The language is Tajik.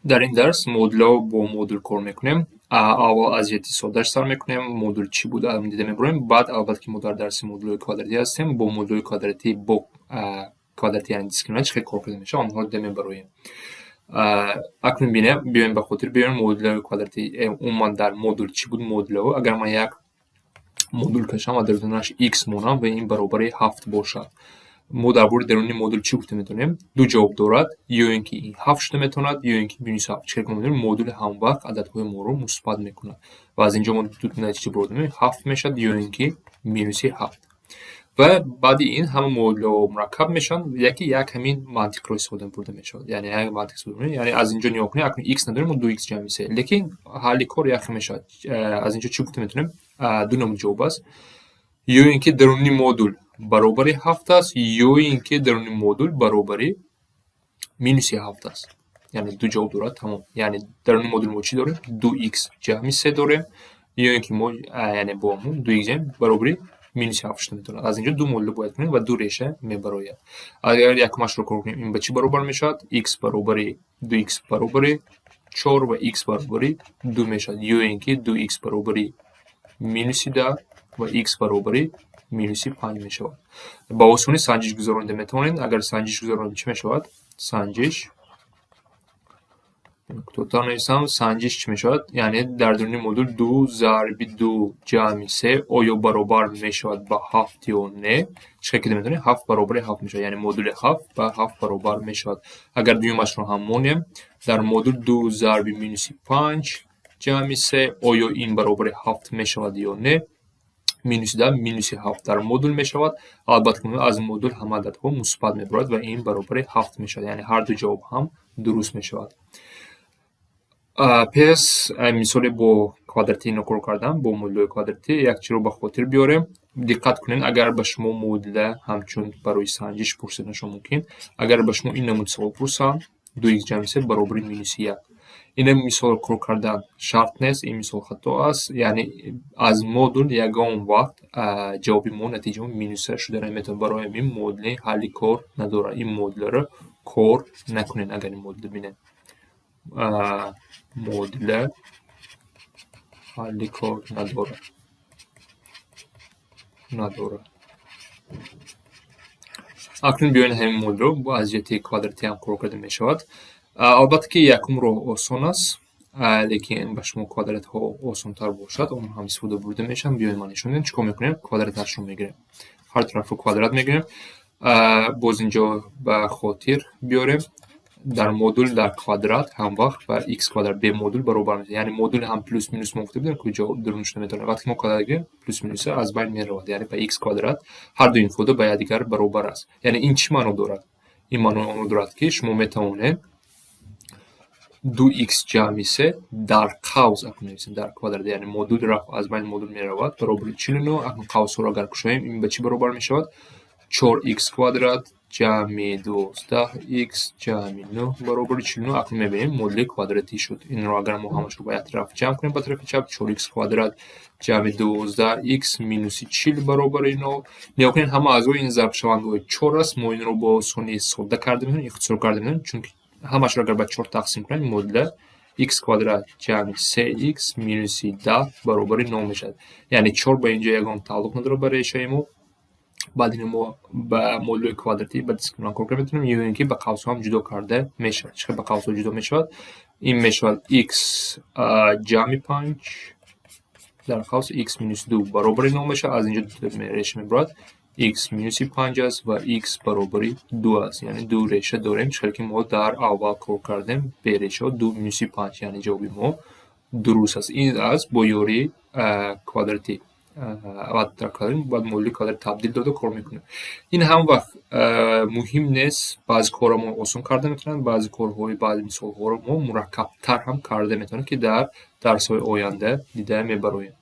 Дар ин дарс модулҳо бо модул кор мекунем. Аввал аз ҷиҳати соддааш сар мекунем, модул чӣ буд, дида мебароем. Баъд, албатта, ки мо дар дарси модулҳои квадратӣ ҳастем, бо модулҳои квадратӣ, бо квадратӣ, яъне дискриминант, чӣ хел кор карда мешавад, онҳоро дида мебароем. Акнун бинем, биёем, ба хотир биёрем модулҳои квадратӣ. Умуман, дар модул чӣ буд модулҳо? Агар ман як модул кашам ва дар дарунаш x монам ва ин баробари ҳафт бошад, мо дар бораи даруни модул чӣ гуфта метавонем? Ду ҷавоб дорад: ё ин ки ин ҳафт шуда метавонад, ё ин ки минуси ҳафт. Чӣ хел ки медонем, модули ҳамвақт ададҳои моро мусбат мекунад ва аз инҷо мо ду натиҷа бурда, ҳафт мешавад ё ин ки минуси ҳафт. Ва баъди ин ҳама модулҳо мураккаб мешаванд, яке як ҳамин мантиқро истифода бурда мешавад, яъне як мантиқ истифода, яъне аз инҷо нигоҳ кунед, акнун x надорем, мо ду x ҷамъи се, лекин ҳалли кор як хел мешавад. Аз инҷо чӣ гуфта метавонем? Ду намуд ҷавоб аст: ё ин ки даруни модул баробари ҳафт аст, ё ин ки даруни модул баробари минуси ҳафт аст. Яъне ду ҷавоб дорад, тамом. Яъне даруни модул мо чӣ дорем? Ду икс ҷамъи се дорем, ё ин ки мо, яъне бо ҳамун ду икс ҷамъ баробари минуси ҳафт шуда метавонад. Аз инҷо ду модулро бояд кунем ва ду реша мебарояд. Агар якумашро кор кунем, ин ба чӣ баробар мешавад? Х баробари ду икс баробари чор ва х баробари ду мешавад, ё ин ки ду икс баробари минуси 10 ва х баробари минуси панҷ мешавад. Ба осонӣ санҷиш гузаронида метавонед. Агар санҷиш гузаронем, чӣ мешавад? Санҷиш кӯтоҳтар нависам. Санҷиш чӣ мешавад? Яъне дар даруни модул ду зарби ду ҷамъи се оё баробар мешавад ба ҳафт ё не? Чӣ хел ки медонем, ҳафт баробари ҳафт мешавад, яъне модули ҳафт ба ҳафт баробар мешавад. Агар дуюмашро ҳам монем, дар модул ду зарби минуси панҷ ҷамъи се оё ин баробари ҳафт мешавад ё не? Минуси 10, минуси ҳафт дар модул мешавад. Албатта, аз модул ҳама ададҳо мусбат мебарояд ва ин баробари ҳафт мешавад, яъне ҳар ду ҷавоб ҳам дуруст мешавад. Пеш мисоле бо квадратӣ ино кор кардан, бо модулҳои квадратӣ, як чизро ба хотир биёрем. Диққат кунед, агар ба шумо модула ҳамчун барои санҷиш пурсиданашон мумкин, агар ба шумо ин намуди савол пурсанд: ду икс ҷамъи се баробари минуси як, ин мисолро кор кардан шарт нест, ин мисол хато аст. Яъне аз модул ягон вақт ҷавоби мо, натиҷаи мо минуса шуда наметавонад. Барои ҳамин модули ҳалли кор надорад. Ин модуларо кор накунед, агар ин модулро бинед. Модула ҳалли кор надорад. Акнун биёед, ҳамин модулро аз ҷиҳати квадратӣ ҳам кор карда мешавад. Албатта ки якум роҳ осон аст, лекин ба шумо квадратҳо осонтар бошад, он ҳам истифода бурда мешаванд. Биёед, ман нишон медиҳам, чӣ кор мекунем. Квадраташро мегирем, ҳар тарафро квадрат мегирем. Боз инҷо ба хотир биёрем: дар модул дар квадрат ҳамвақт ба х квадрат бе модул баробар мешавад. Яъне модули ҳам плюс минус мо гуфта будем, куҷо дурун шуда метавонад. Вақте ки мо квадрат гирем, плюс минуса аз байн меравад, яъне ба х квадрат ҳар ду ифода ба якдигар баробар аст. Яъне ин чӣ маъно дорад? Ин маънои онро дорад, ки шумо метавонед ду икс ҷамъи се дар қавс акнун нависем, дар квадрат, яъне модул рафт, аз байни модул меравад, баробари 49. Акнун қавсҳоро агар кушоем, ин ба чӣ баробар мешавад? Чор икс квадрат ҷамъи 12 икс ҷамъи нӯҳ баробари 49. Акнун мебинем, модули квадратӣ шуд. Инро агар мо ҳамашро ба як тараф ҷамъ кунем, ба тарафи чап, чор икс квадрат ҷамъи 12 икс минуси 40 баробари нол. Нигоҳ кунед, ҳама аъзои ин зарбшавандаҳои чор аст. Мо инро бо осонӣ содда карда метавонем, ихтисор карда метавонем, чунки ҳамашро агар ба чор тақсим кунем, модула х квадрат ҷамъи се икс минуси 10 баробари нол мешавад. Яъне чор ба инҷо ягон тааллуқ надорад ба решаи мо. Баъд ино мо ба модулҳои квадратӣ, ба дискриминант кор карда метавонем, ё ин ки ба қавсҳо ҳам ҷудо карда мешавад. Чӣ хел ба қавсҳо ҷудо мешавад? Ин мешавад х ҷамъи панҷ дар қавс х минуси ду баробари нол мешавад. Аз инҷо реша мебарояд, х минуси панҷ аст ва х баробари ду аст. Яъне ду реша дорем, чӣ хеле ки мо дар аввал кор кардем, бе решаҳо ду минуси панҷ, яъне ҷавоби мо дуруст аст. Ин аст бо ёрии квадратӣ. Баъд модули квадрат табдил дода кор мекунем. Ин ҳам вақт муҳим нест, баъзе корро мо осон карда метавонем, баъзе корҳои, баъзе мисолҳоро мо мураккабтар ҳам карда метавонем, ки дар дарсҳои оянда дида мебароем.